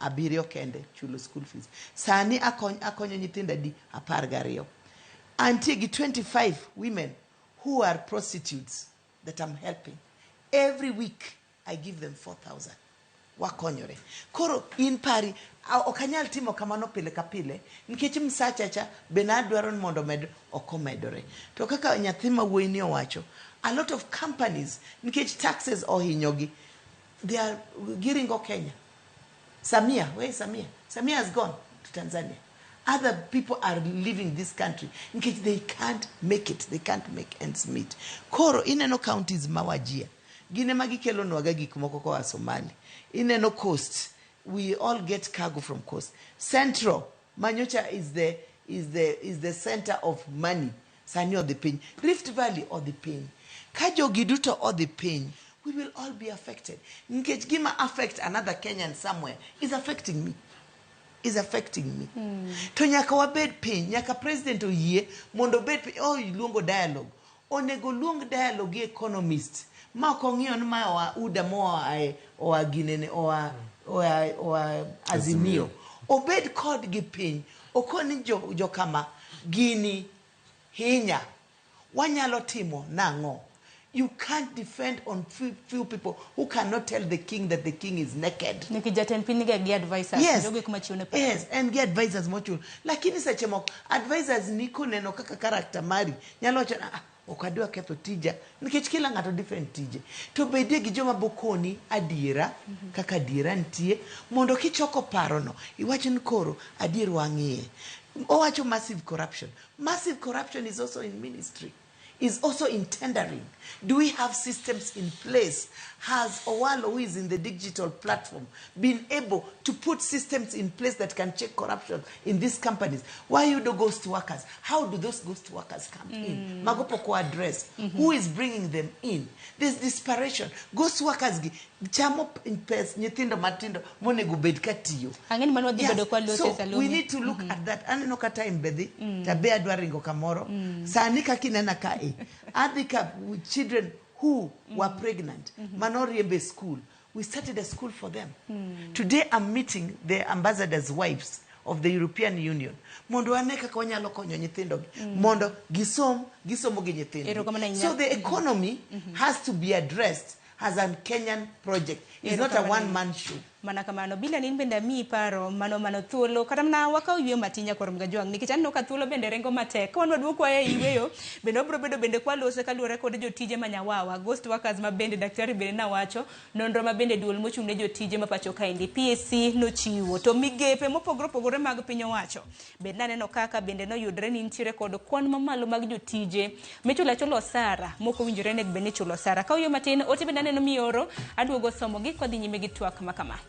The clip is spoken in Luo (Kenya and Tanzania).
Abiriyo kende chulo school fees. Sani akony, akonyo nyithindo adi? 12. Antie gi 25 women who are prostitutes that I'm helping. Every week I give them 4,000. Wakonyore. Koro in pari, ok anyal timo kamano pile ka pile nikech msacha cha be nadwaro ni mondo omed, ok omedore. To kaka nyathi ma wuoyi ni owacho, a lot of companies nikech taxes ohinyogi, they are giringo Kenya. Samia, where is Samia? Samia has gone to Tanzania. Other people are leaving this country nikech they can't make it, they can't make ends meet. Koro ineno counties ma Wajir, gin ema gikelonwaga gik moko koa Somali. Ineno coast, we all get cargo from coast. Central, manyocha is the center of money. Sani odhi piny. Rift Valley odhi piny. Ka jogi duto odhi piny, we will all be affected. Nikech gima affect another Kenyan somewhere is affecting me. Is affecting me. To nyaka wabed piny, nyaka president oyie mondo obed piny, oh, iluongo dialogue. Onego luong dialogue gi economist ma ok ong'iyo ni ma oa UDA moa e oa ginene oa Azimio. Obed kodgi piny, okoni jo, jokama gini hinya wanyalo timo nang'o. You can't defend on few people who cannot tell the king that the king is naked. Nikech jatend piny niga gi advisors. Jogo eko machiwo ne paro. Yes, en gi advisors mochuno. Lakini seche moko advisors ni koneno kaka character mari nyalo wacho, "Ah, ok adwa ketho tija," nikech kila ng'ato different tije. To bedie gi joma bokoni adiera kaka adiera nitie mondo kichoko parono iwach ni koro adier wang'iye. Owacho massive corruption. Massive corruption is also in ministry, is also in tendering. Do we have systems in place? Has Owalo, who is in the digital platform, been able to put systems in place that can check corruption in these companies? Why you do ghost workers? How do those ghost workers come in? Mago pok o address. Who is bringing them in? There's desperation. Ghost workers gi chamo pes nyithindo matindo monego bed ka tiyo. Ang'e ni mano wadhi bedo kwa lose. So Salome. We need to look at that. Aneno ka time be dhi, to be adwa ringo kamoro. Sani kaka inena kae, adhi ka with children who were pregnant, manoriembe school. We started a school for them. Today I'm meeting the ambassadors' wives of the European Union mondo wane kaka wanyalo konyo nyithindogi mondo gisom, gisomo gi nyithindgi. Erokamano ahinya. So the economy has to be addressed as a Kenyan project. It's not a Erokamano. one man show. Mana kamano bila nin bende amiyi paro mano thuolo kata mana wakaw yweyo matin nyakwar Mgajwang' nikech aneno ka thuolo bende ringo matek ka wan waduok wa e yweyo bende wabiro bedo bende kwalose kaluwore kod jotije ma nyawawa, ghost workers, ma bende daktari bende nawacho nonro ma bende duol mochung' ne jotije ma pacho kaendi PSC nochiwo to migepe mopogore opogore mag piny owacho bende naneno kaka bende noyudre ni nitiere kod kwan mamalo mag jotije michulo achula osara mok owinjore nego bed ni ichulo osara. Ka oyie matin ote bende aneno mioro aduogo somogi kwadhi nyime gi twak ma kama.